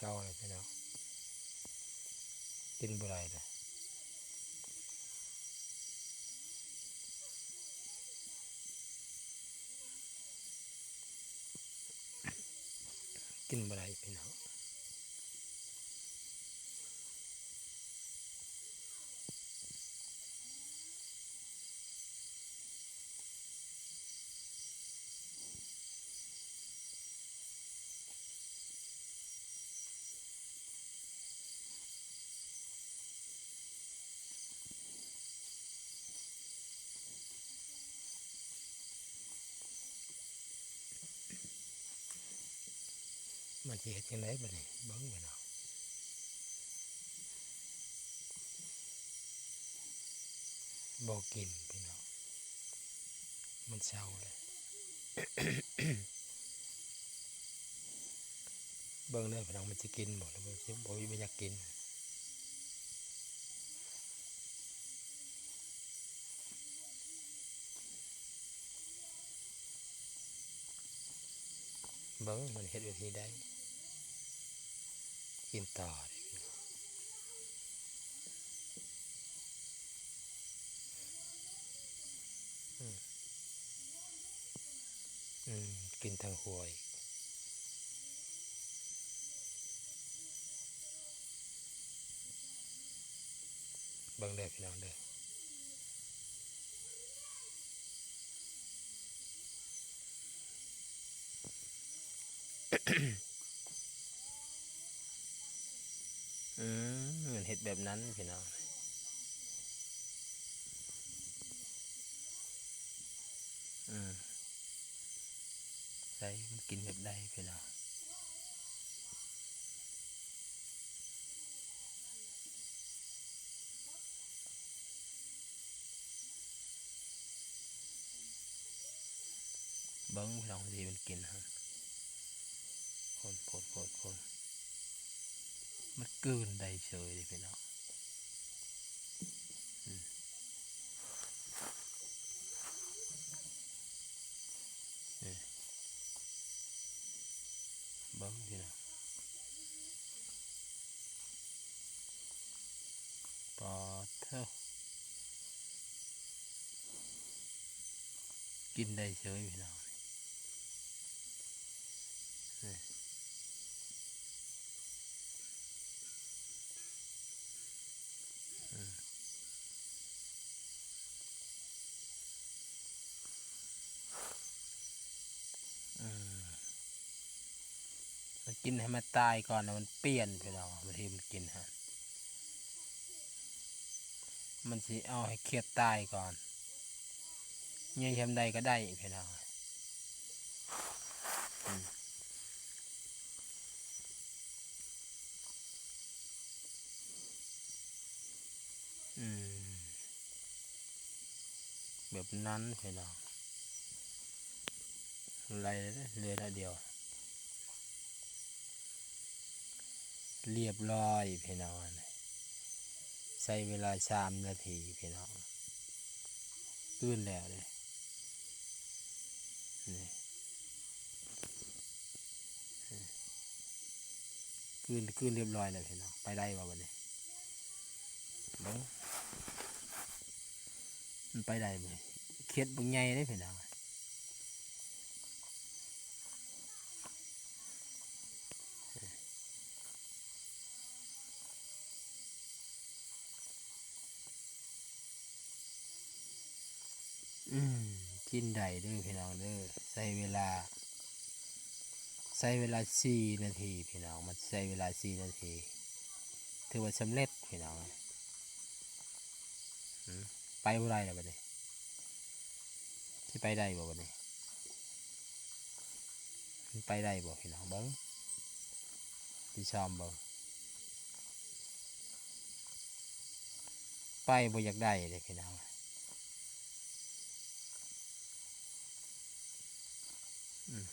ເກົ່າແລ້ວພີ່ນ້ອງ ກິນບໍ່ໄດ້ແລ້ວ ກິນບໍ່ໄດ້ພີ່ນ້ອງ. ມັນຊິເຮັດຈັ່ງໃດບັດນີ້ ເບິ່ງພີ່ນ້ອງ ບໍ່ກິນພີ່ນ້ອງ ມັນເຊົາແລ້ວ ເບິ່ງເດີພີ່ນ້ອງ ມັນຊິກິນບໍ່ ຫຼືບໍ່ ບໍ່ ບໍ່ຢາກກິນ. ເບິ່ງມັນເຮັດແບບນີ້ໄດ້ ກິນຕໍ່ເດ້ ອືມ ອືມ ກິນທັງຫົວອີກ. ເບິ່ງເດີພີ່ນ້ອງເດີ ອືມ ມັນເຮັດແບບນັ້ນພີ່ນ້ອງ ອືມ ໃສ່ມັນກິນແບບໃດພີ່ນ້ອງ. ເບິ່ງພີ່ນ້ອງ ວິທີມັນກິນຫັ້ນ ໂພນໆໆໆ ມັນກືນໄດ້ເສີຍເດ້ພີ່ນ້ອງ ອືມ. ນີ້ ເບິ່ງພີ່ນ້ອງ ປາດເທີ ກິນໄດ້ເສີຍພີ່ນ້ອງ ນີ້. ອືມ ອືມ ມັນກິນໃຫ້ມັນຕາຍກ່ອນ ແລ້ວມັນປ່ຽນພີ່ນ້ອງ ບາງທີມັນກິນຫັ້ນ ມັນຊິເອົາໃຫ້ຂຽດຕາຍກ່ອນ ໃຫຍ່ສ່ຳໃດກໍໄດ້ພີ່ນ້ອງ ອືມ. ອືມ ແບບນັ້ນພີ່ນ້ອງ ໄລ່ເລີຍ ເຫຼືອໜ້ອຍດຽວ ລຽບລ້ອຍພີ່ນ້ອງ ໃຊ້ເວລາສາມນາທີພີ່ນ້ອງ ອື່ນແລ້ວເດ້ ນີ້. ຄືນ ຄືນລຽບລ້ອຍແລ້ວພີ່ນ້ອງ ໄປໄດ້ບໍ່ບັດນີ້ ເບິ່ງ ມັນໄປໄດ້ບໍ່ ຂຽດບັກໃຫຍ່ເດ້ພີ່ນ້ອງ. ອືມ ກິນໄດ້ເດີພີ່ນ້ອງເດີ ໃຊ້ເວລາ ໃຊ້ເວລາສີ່ນາທີພີ່ນ້ອງ ມັນໃຊ້ເວລາສີ່ນາທີ ຖືວ່າສຳເລັດພີ່ນ້ອງ ອືມ ໄປບໍ່ໄດ້ແລ້ວບັດນີ້ ຊິໄປໄດ້ບໍ່ບັດນີ້ ມັນໄປໄດ້ບໍ່ພີ່ນ້ອງ ເບິ່ງ ຊິຊອມເບິ່ງ ໄປບໍ່ຢາກໄດ້ເດ້ພີ່ນ້ອງ ອືມ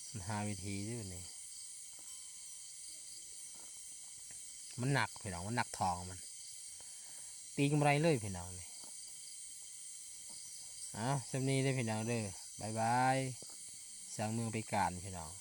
ມັນຫາວິທີຢູ່ນີ້ ມັນໜັກພີ່ນ້ອງ ມັນໜັກທ້ອງມັນ ຕີງບໍ່ໄດ້ເລີຍພີ່ນ້ອງນີ້. ເອົາ ສ່ຳນີ້ເດີພີ່ນ້ອງເດີ ບາຍບາຍ ຊ່າງເມືອງໄປການພີ່ນ້ອງ.